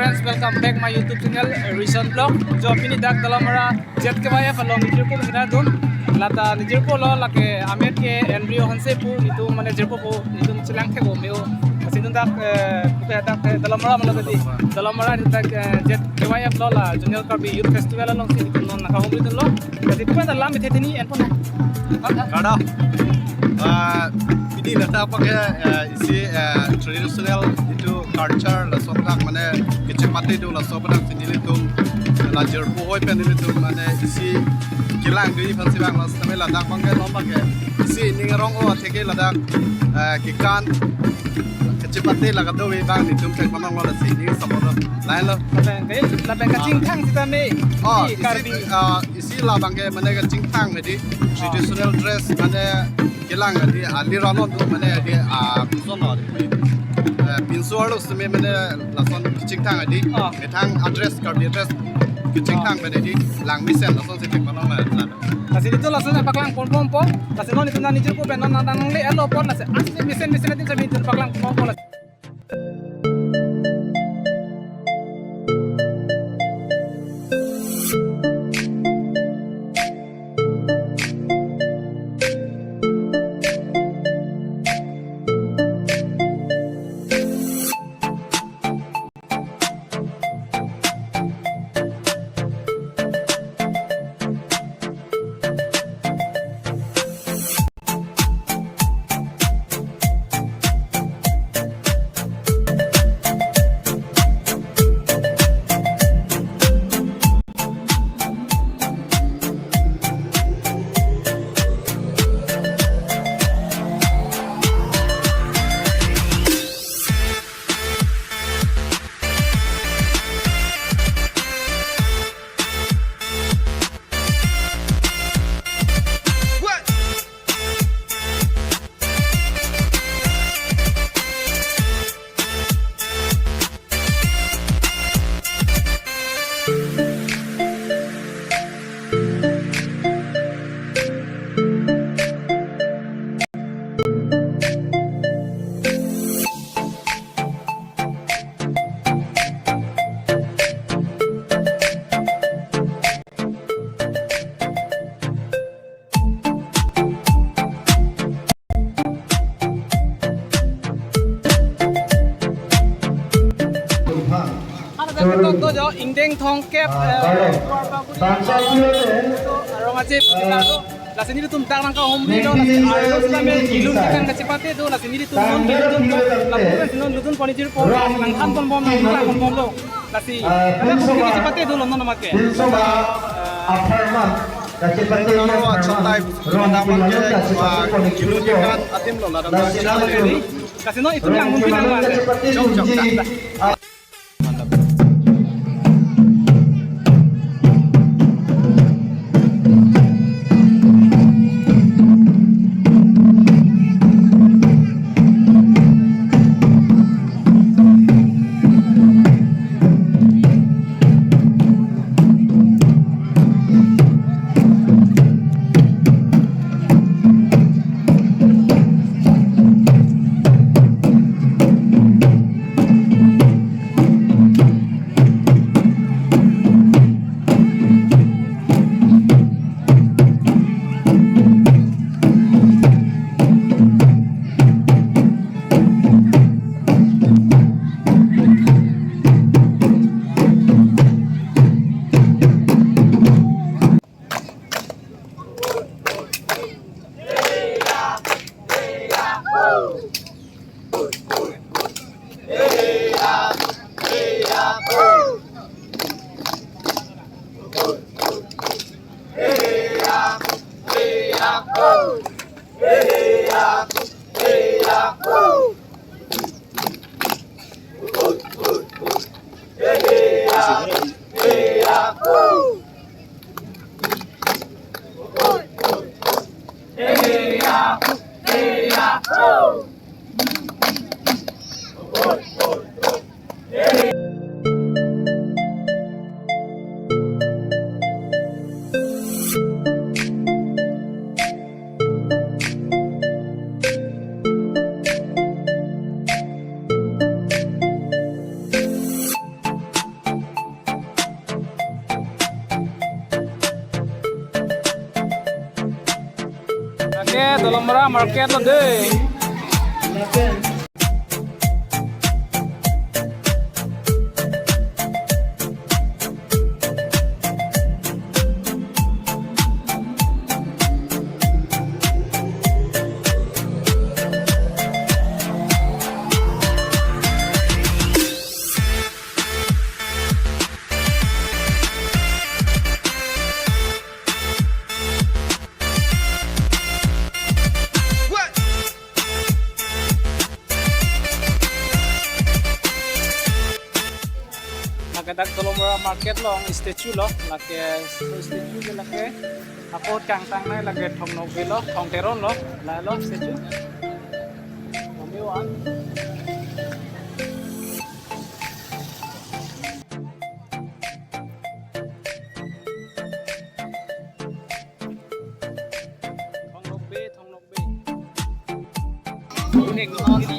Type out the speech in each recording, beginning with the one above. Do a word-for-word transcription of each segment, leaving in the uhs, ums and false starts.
Friends, welcome back my YouTube channel, uh, Rishon Vlog. Jo pini dak Dolamara Z K Y F along nijirpo kena dun. Lata nijirpo lo lake amet ke Andrew Hanse pu, netum mane jirpo pu, netum chelang thek o meo. Lasi nelitum dak, eh, dak, eh, Dolamara mane tadi. Dolamara nelitum dak, eh, Z K Y F lo la Junior Karbi Youth Festival alongsi nelitum non nangkahumri dunlo. Lasi pen alam ithethini enpon. Kardom. Ah, pini ladak abangke, eh, isi, eh, traditional itu culture lason dak mane kachepate do laso abang si nelitum la jirpo hoi pen nelitum mane isi kelang dei aphansi bang laso tame ladak abangke non abangke isi ning arong o atheke ladak, eh, kekan kachepate la kadokave abang nelitum thek panong lo lasi ning sabon lo. Lain lo. Lapen, lapen kachingthang sitame. Oh, isi Karbi. Isi, ah, isi la abangke mane kachingthang hedi traditional dress mane kelang hedi, ah, ali ranon tu mane hedi, ah, pinso no hedi. Eh, pinso arlo sitame mane lason kachingthang hedi. Oh. Methang a-dress, Karbi dress kachingthang mane hedi, langmesen lasonsi thek panong la. Lasi nelitum lason paklang ponbompo. Lasi non nelitum nang nijirpo pen non nang nangle elo pon lasi. Asi mesen mesen adim sami nelitum paklang ponbompo lasi. Haladak ketok do jo ingdeng thomkep, eh, Bangsa Pilo ne Rong Achip, eh, kita do. Lasi nelitum dak nangkahumri lo, lasi arlo sitame ilun kekan kachepate do, lasi nelitum non nelitum do, lapu kan si non nelitum pon nijirpo, nangthan ponbom, nangklang ponbomlo. Lasi, eh, ada kopi kachepate dolo non make. Pinso ba apharman kachepate lo, apharman. Rong Achip lo kachepate pon nijirpo. Ilun kekan adim lo ladak. Lasi nang, lasi non itum langhumri nang ma. Chok, chok, tak, tak. Ke Dolamara market lo dei. Lake dak Dolamara market along statue lo, lake statue ke lake ako kangtangnei lake Thong Nokbe lo, Thong Teron lo, lahelo statue. Only one. Thong Nokbe, Thong Nokbe. Unik,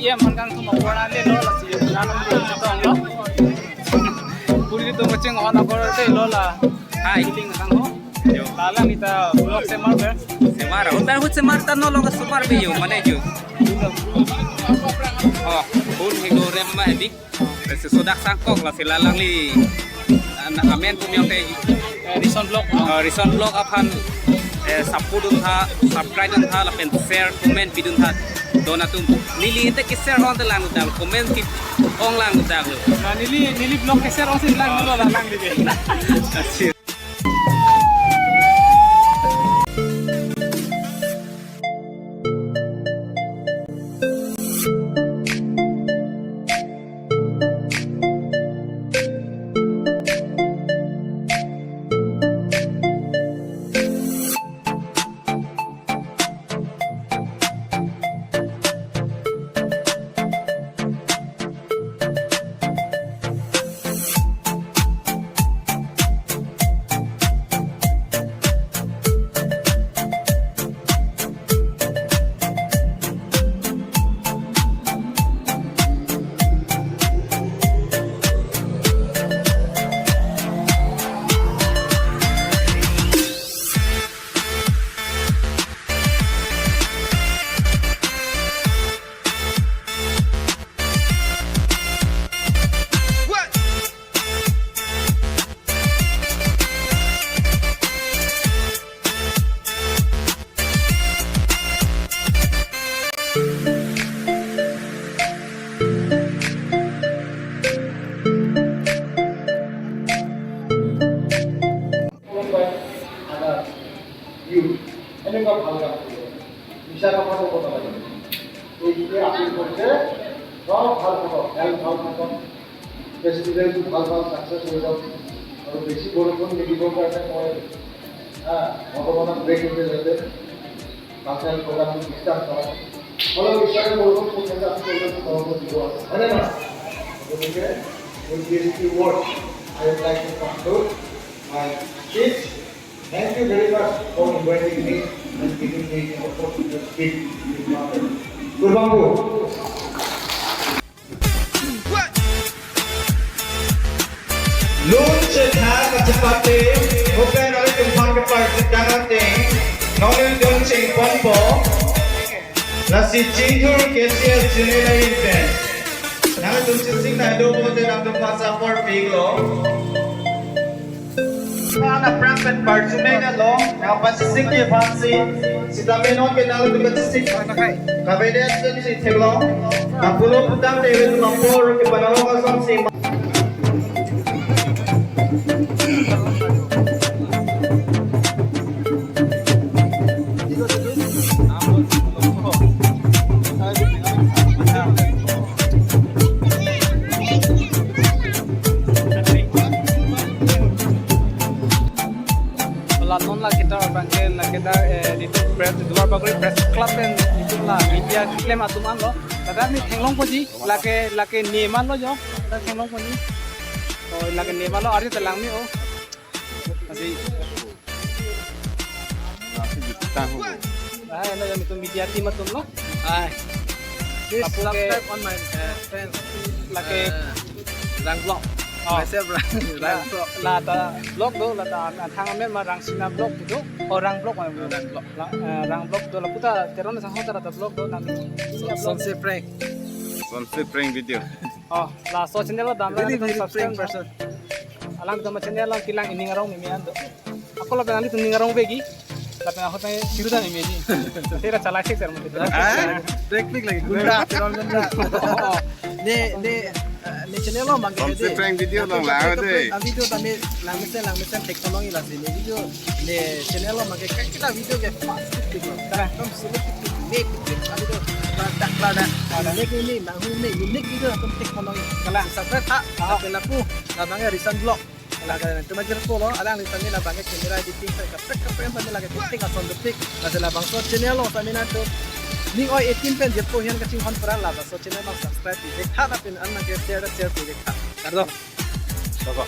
E M han kangthum apor le lo lasi, nanung lo chetong lo. Puri to kaching on apor le lo la. Hai. Feeling kang ho. Yo. Lalang ita vlog semar ber. Semar, hotel hut semar ta no lo ka semar be yo, mane yo. Oh, phone hego rem ma hebi. Lasi sodak sangkok lasi lalang li, ah, na amen pu miyong te, eh, Rison Vlog, no? Eh, Rison Vlog aphan, eh, support dun tha, subscribe dun tha, lapen share, comment pidun tha. Don atum neli inte ke-share ong te lang udak, comment ke-ong lang udak lo. Na neli, neli vlog ke-share ong si lang lo, lalang li be. Achir. Youth, এনেকুৱা ভাল কাম কৰিব। মিছা কথাটো ক'ব নালাগে। এইখিনিয়ে আপিল কৰিছে, চব ভাল হ'ব, খেল ভাল হ'ব, ফেষ্টিভেলটো ভাল ভাল ছাকচেছ হৈ যাওক। আৰু বেছি বৰষুণ নিদিবৰ কাৰণে মই, হা, ভগৱানক প্ৰে কৰিছে যাতে কালচাৰেল প্ৰগ্ৰামটো ডিষ্টাৰ্ব নহয়। অলপ ঈশ্বৰে বৰষুণ পঠিয়াইছে, আপুনি অলপ বৰষুণ দিব আছে, হয়নে নহয়? গতিকে, with these few words, I would like to conclude my speech. Thank you very much for inviting me and giving me the opportunity to speak in this matter. Kurbangku. Lun chetha kachepate, open alutum aphan kepar chetang ate, nonil dun chingponpo, lasi Chinthur K C S Junior High pen. Nangtum chising nai do pote nangtum aphan support pilo. Aphan aphrang pen parjume nalo, nang pasising ke aphansi, sitame non ke nangtum kachisik. Kavedet pen si theklong, nang pulo putang te ven mapor ke panalo kasam si. La non la kita abang ke la kita, eh, di tu press, Duar Bagori Press Club pen di tu la media klem atum an lo. Ladak ni theklongponji, lake, lake neman lo jo, ladak theklongponji. Oh, lake neman lo, ari telang ni, oh. Asi. Asi jutang ho. Ah, ano yan, itong media team atum lo. Ay. Please subscribe on my, uh, friends. Lake, uh, Rang Vlog. Oh. Myself Rang, Rangso. La ta blog do, la ta athang amen ma Rangsina blog do. Oh, Rang blog ma. Rang blog. La, eh, Rang blog do, lapu ta Teron asangho ta la ta blog do, nang. Sonse prank. Sonse prank video. Oh, laso channel lo dam, very, very prank subscribe person. Alang dam channel lo kelang ining arong mimi an do. Ako lapen alanglitum ning arong vekji. Lapen ahut nai chiru dan imagine. Tera chalai sek sir mungkin. Ah, break break lagi. Gunda, Teron gunda. Ne, ne, eh, ne channel lo mangke Sonse prank video long lang de. Video tame langmesen langmesen thek tolong ila si ne video ne channel lo mangke kaiketa video ke fast tik lo. Karam slow tik tik, mek tik tik. Avideo dak dak. Ada mek ini, nang ini, ini video atum thek tolong. Kalang. Subscribe ha. Ah. Lapen lapu, labang ke Risan Vlog. Laga tu majir polo, alanglitum tame labang ke camera editing sa kaprek kaprek tame lake tik tik ason tik tik. Lasi labangso channel lo tame nangtum ning oi eighteen pen jirpo ahin kachinghon pran labangso channel lo subscribe pi vek tha lapen an nang ke share share pi vek tha. Kardom. Soko.